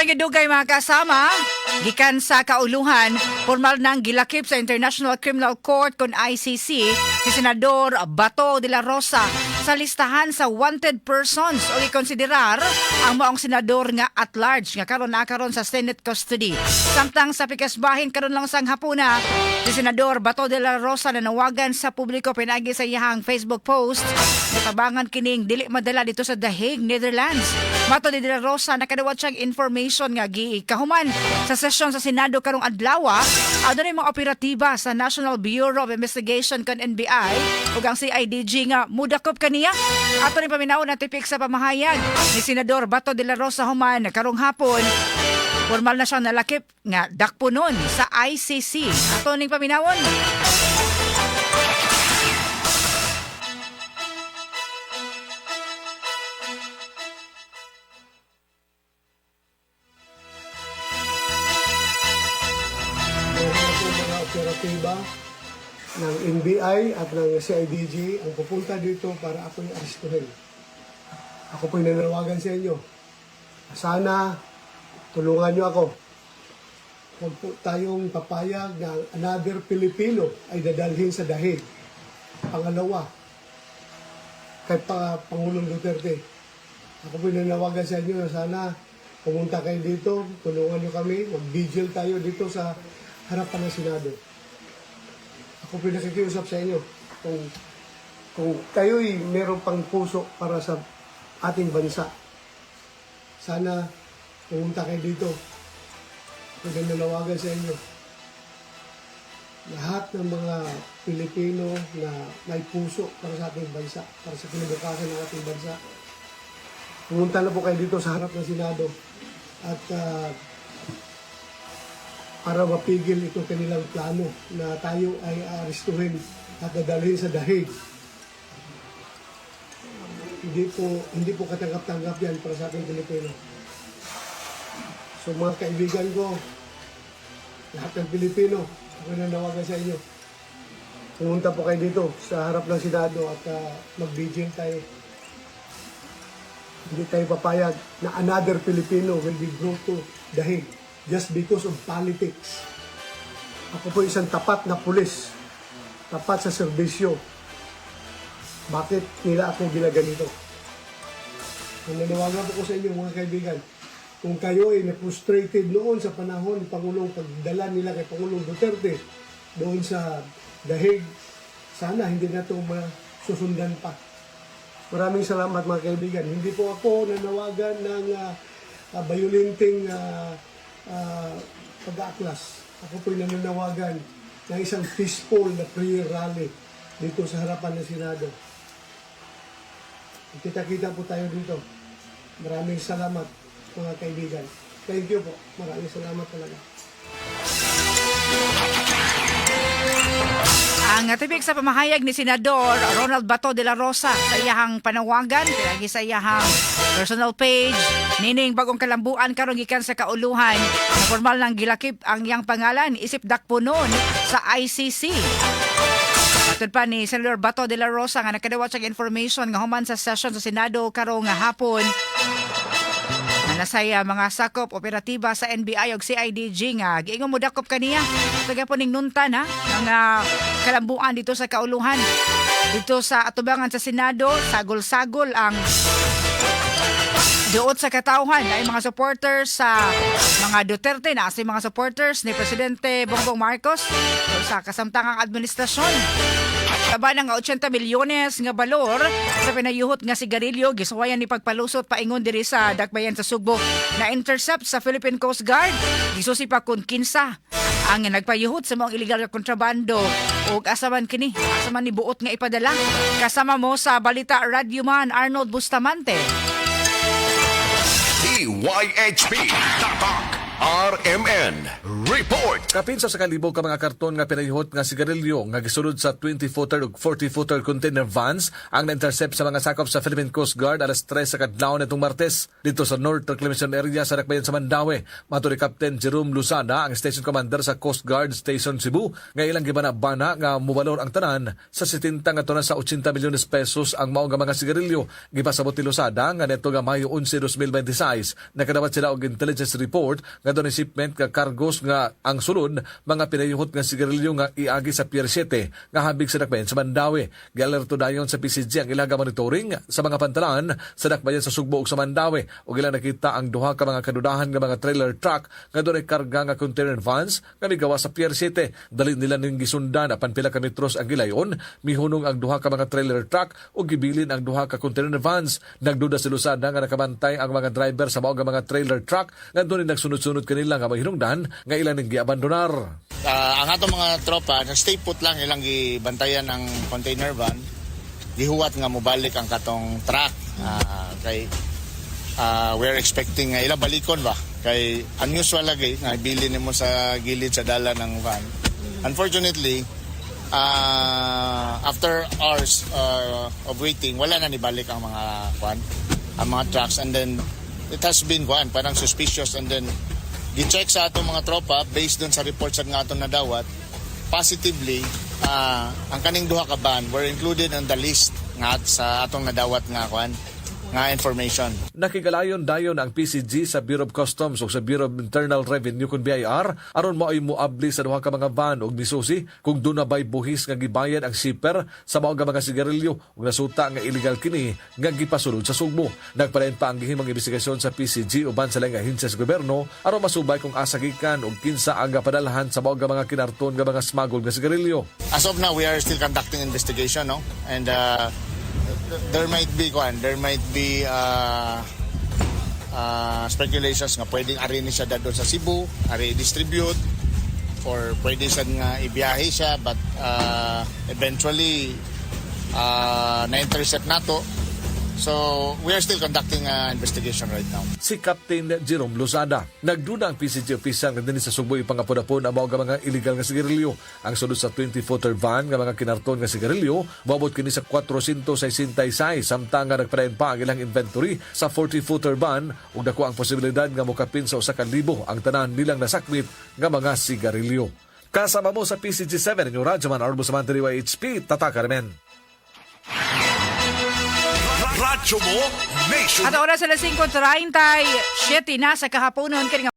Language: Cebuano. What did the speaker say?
Sa dugay, mga kasama, gikan sa kauluhan, formal nang gilakip sa International Criminal Court kon ICC si Senador Bato de la Rosa sa listahan sa wanted persons o gikonsiderar ang maong senador nga at large nga karon na karon sa Senate custody. Samtang sa pikas bahin karon lang sang hapuna, si Senador Bato de la Rosa nanawagan sa publiko pinaagi sa iyang Facebook post, natabangan kining dili madala dito sa The Hague, Netherlands. Mato ni de la Rosa, nakadawat siyang information nga gikahuman sa sesyon sa Senado karong adlaw, adunay mga operatiba sa National Bureau of Investigation kon NBI ug ang CIDG nga mudakop kaniya. Ato ni paminawon ang tipik sa pamahayag ni Senador Bato de la Rosa human karong hapon. Formal na siyang nalakip nga dakpo nun sa ICC. Ato ning paminawon. Meron na po mga operatiba ng NBI at ng CIDG ang pupunta dito para ako'y arestuhin. Ako po'y nananawagan sa inyo. Sana tulungan niyo ako. Huwag po tayong papayag na another Pilipino ay dadalhin sa dahig. Pangalawa, kay Pangulong Duterte. Ako po'y nananawagan sa inyo na sana pumunta kayo dito, tulungan niyo kami, mag-vigil tayo dito sa harapan ng Senado. Ako po'y nakikiusap sa inyo kung kayo'y meron pang puso para sa ating bansa, sana pumunta kayo dito. Ako'y nananawagan sa inyo. Lahat ng mga Pilipino na may puso para sa ating bansa, para sa kinabukasan ng ating bansa, pumunta na po kayo dito sa harap ng Senado at para mapigil itong kanilang plano na tayo ay aarestuhin at dadalhin sa dahig. Hindi po katanggap-tanggap yan para sa ating Pilipino. So mga kaibigan ko, lahat ng Pilipino, ako nanawagan sa inyo. Pumunta po kayo dito sa harap ng Senado at mag-vigil tayo. Hindi tayo papayag na another Filipino will be brought to the Hague just because of politics. Ako po isang tapat na pulis, tapat sa serbisyo. Bakit nila ako ginaganito? Nananawagan po ko sa inyo, mga kaibigan, kung kayo ay na-frustrated noon sa panahon ni Pangulong, pagdala nila kay Pangulong Duterte doon sa The Hague, sana hindi na ito masusundan pa. Maraming salamat, mga kaibigan. Hindi po ako nanawagan ng violenteng pag-aaklas. Ako po'y nananawagan ng isang peaceful na prayer rally dito sa harapan ng Senado. Kita-kita po tayo dito. Maraming salamat, mga kaibigan. Thank you po. Maraming salamat talaga. Ang tibik sa pamahayag ni Senador Ronald Bato de la Rosa sa iyahang panawagan pinagi sa iyahang personal page nining bagong kalambuan karon gikan sa kauluhan na formal nang gilakip ang iyang pangalan isip dakpo nun sa ICC. Matod pa ni Senador Bato de la Rosa nga nakadawat siyang information nga human sa session sa Senado karong hapon na nasay mga sakop operatiba sa NBI ug CIDG nga giingon modakop kaniya. Taga po ning nuntan ha mga kalambuan dito sa kauluhan. Dito sa atubangan sa Senado, sagol-sagol ang duot sa katawhan ay mga supporters sa mga Duterte na sa mga supporters ni Presidente Bongbong Marcos sa kasamtangang administrasyon. Taba ng 80 milyones nga balor sa pinayuhot nga sigarilyo gisuwayan ni pagpalusot paingon diri sa Dakbayan sa Sugbo na intercept sa Philippine Coast Guard. Gisusi pa kun kinsa ang nagpayuhot sa mga illegal nga kontrabando ug asa man kini, asa man ni buot nga ipadala. Kasama mo sa Balita Radyoman Arnold Bustamante. DYHP Tatak. RMN Report. Kapin sa 1,000 ka mga karton nga pinayuhot nga sigarilyo nga gisulod sa 20-footer ug 40-footer container vans ang na-intercept sa mga sakop sa Philippine Coast Guard alas 3 sa kadlawon nitong Martes dito sa North Reclamation Area sa Dakbayan sa Mandaue. Matod ni Captain Jerome Luzana, ang station commander sa Coast Guard Station Cebu, nga ilang gibana-bana nga mubalor ang tanan sa 70 ngadto na sa 80 milyones pesos ang mao nga mga sigarilyo. Gipasabot ni Luzada nga neto nga Mayo 11, 2026 nakadawat sila og intelligence report nga dunay shipment nga cargos nga ang sulod mga pinayuhot nga sigarilyo nga iagi sa Pier 7 nga habig sa dakbayan sa Mandaue. Gialerto dayon sa PCG ang ilang monitoring sa mga pantalan sa dakbayan sa Sugbo ug sa Mandaue ug ilang nakita ang duha ka mga kadudahan nga mga trailer truck nga dunay karga nga container vans nga migawa sa Pier 7. Dali nila ning gisundan apan pila ka metros ang gilayon, mihunong ang duha ka mga trailer truck ug gibilin ang duha ka container vans. Nagduda si Luzada nga nakabantay ang mga driver sa mao nga mga trailer truck nga dunay nagsunod-sunod kanila nga mahinungdan nga ilang ning giabandonar. Ang atong mga tropa, stay put lang, ilang gibantayan ang container van. Gihuwat nga mobalik ang katong truck. Kay we're expecting nga ilang balikon ba, kay unusual lagi nga ibilin nimo sa gilid sa dala ng van. Unfortunately, after hours of waiting, wala na nibalik ang mga kwan, ang mga trucks, and then it has been kwan, parang suspicious, and then gi-check sa atong mga tropa based dun sa reports nga atong nadawat. Positively, ang kaning duha ka van were included on the list nga sa atong nadawat nga kwan nga information. Nakigalayon dayon ang PCG sa Bureau of Customs ug sa Bureau of Internal Revenue kun BIR aron maoy moabli sa duha ka mga van ug misusi kung duna bay buhis nga gibayad ang shipper sa mao nga mga sigarilyo ug nasuta nga illegal kini nga gipasulod sa Sugbo. Nagpadayon pa ang gihimong investigasyon sa PCG uban sa laing ahensya sa gobyerno aron masubay kung asa gikan ug kinsa ang gapadalhan sa mao nga mga kinarton nga mga smuggled nga sigarilyo. As of now, we are still conducting investigation, no? And there might be speculations nga pwedeng ari ni siya dadon sa Cebu, ari distribute or pwede siya nga ibiyahe siya, but eventually na-intercept nato. So we are still conducting investigation right now. Si Captain Jerome Lozada. Nagduda ang PCG official nga dinhi sa Sugbo ipangapod-apon ang mao nga mga illegal nga sigarilyo. Ang sulod sa 20-footer van nga mga kinarton nga sigarilyo, moabot kini sa 466, samtang nga nagpadayon pa ang ilang inventory sa 40-footer van ug dako ang posibilidad nga mokapin sa 1,000 ang tanan nilang nasakmit nga mga sigarilyo. Kasama mo sa PCG7, inyong Radyoman, Arbo Samantha, DYHP, Tatak RMN. Radyo mo, Nation. At oras, alas 5:37 na sa kahaponon kini nga